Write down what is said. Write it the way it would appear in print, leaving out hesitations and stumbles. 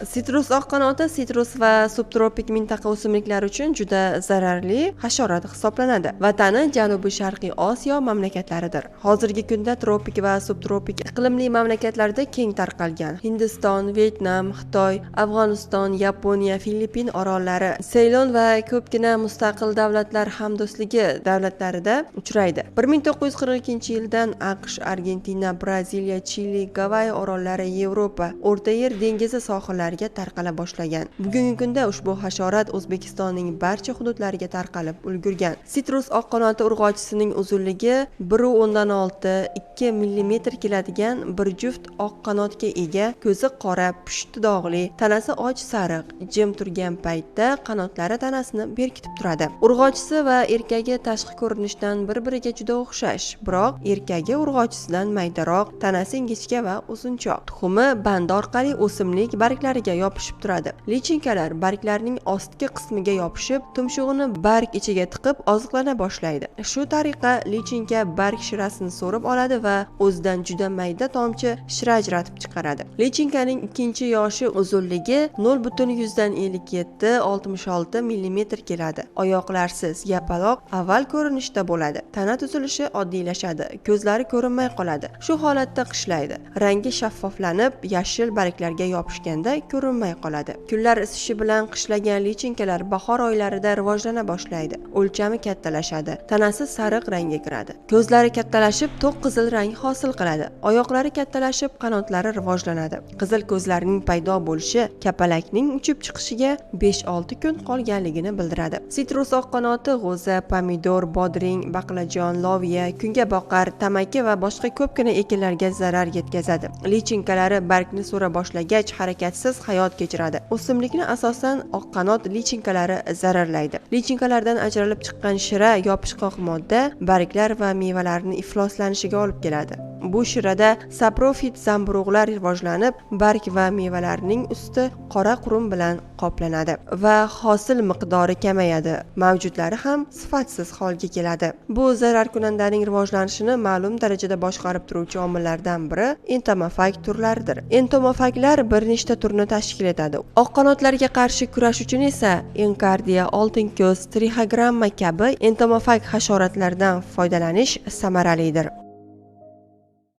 Sitrus oqqanoti sitrus va subtropik mintaqa o'simliklari uchun juda zararli hasharot hisoblanadi. Vatani Janubi Sharqiy Osiyo mamlakatlaridir. Hozirgi kunda tropik va subtropik iqlimli mamlakatlarda keng tarqalgan. Hindiston, Vyetnam, Xitoy, Afg'oniston, Yaponiya, Filippin orollari, Seylon va ko'pgina mustaqil davlatlar hamdo'stligi davlatlarida uchraydi. 1942-yildan AQSh, Argentina, Braziliya, Chili, Gavayi orollari, Yevropa, O'rta Yer dengizi sohillariga tarqala boshlagan. Bugungi kunda ushbu hasharot O'zbekistonning barcha hududlariga tarqalib ulgurgan. Sitrus oqqanoti urg'ochisining uzunligi 1.6-2 mm keladigan bir juft oq qanotga ega, ko'zi qora, pushti dog'li, tanasi och sariq, jim turgan paytda qanotlari tanasini berkitib turadi. Urg'ochisi va erkagi tashqi ko'rinishdan bir-biriga juda o'xshash, biroq erkagi urg'ochisidan maydaroq, tanasi ingichka va uzunchoq. Tuxumi bandi orqali o'simlik barglariga yopishib turadi. Lichinkalar barglarning ostki qismiga yopishib, tumshug'ini barg ichiga tiqib oziqlana boshlaydi. Shu tariqa lichinka barg shirasini so'rib oladi va o'zidan juda mayda tomchi shira ajratib chiqaradi. Lichinkaning ikkinchi yoshi uzunligi 0.57-66 mm keladi. Oyoqlarsiz, yapaloq, avval ko'rinishda bo'ladi. Tana tuzilishi oddiylashadi, ko'zlari ko'rinmay qoladi. Shu holatda qishlaydi. Rangi shaffoflanib, yashil barglarga yopishganda ko'rinmay qoladi. Kunlar isishi bilan qishlagan lichinkalar bahor oylarida rivojlana boshlaydi. O'lchami kattalashadi. Tanasi sariq rangga kiradi. Ko'zlari kattalashib, to'q qizil rang hosil qiladi. Oyoqlari kattalashib, qanotlari rivojlanadi. Qizil ko'zlarning paydo bo'lishi kapalakning uchib chiqishiga 5-6 kun qolganligini bildiradi. Sitrus oqqanoti g'o'za, pomidor, bodring, baqlajon, loviya, kungaboqar, tamaki va boshqa ko'pgina ekinlarga zarar yetkazadi. Lichinkalari bargni so'ra boshlagach harakatsiz hayot kechiradi. O'simlikni asosan oqqanot lichinkalari zararlaydi. Lichinkalardan ajralib chiqqan shira yopishqoq modda barglar va mevalarni ifloslanishiga olib keladi. Bu shirada saprofit zamburug'lar rivojlanib, barg va mevalarning usti qora qurum bilan qoplanadi va hosil miqdori kamayadi. Mavjudlari ham sifatsiz holga keladi. Bu zararkunandaning rivojlanishini ma'lum darajada boshqarib turuvchi omillardan biri entomofag turlaridir. Entomofaglar bir nechta turni tashkil etadi. Oqqanotlarga qarshi kurash uchun esa enkardiya, oltinko'z, trixogramma kabi entomofag hasharotlardan foydalanish samaralidir.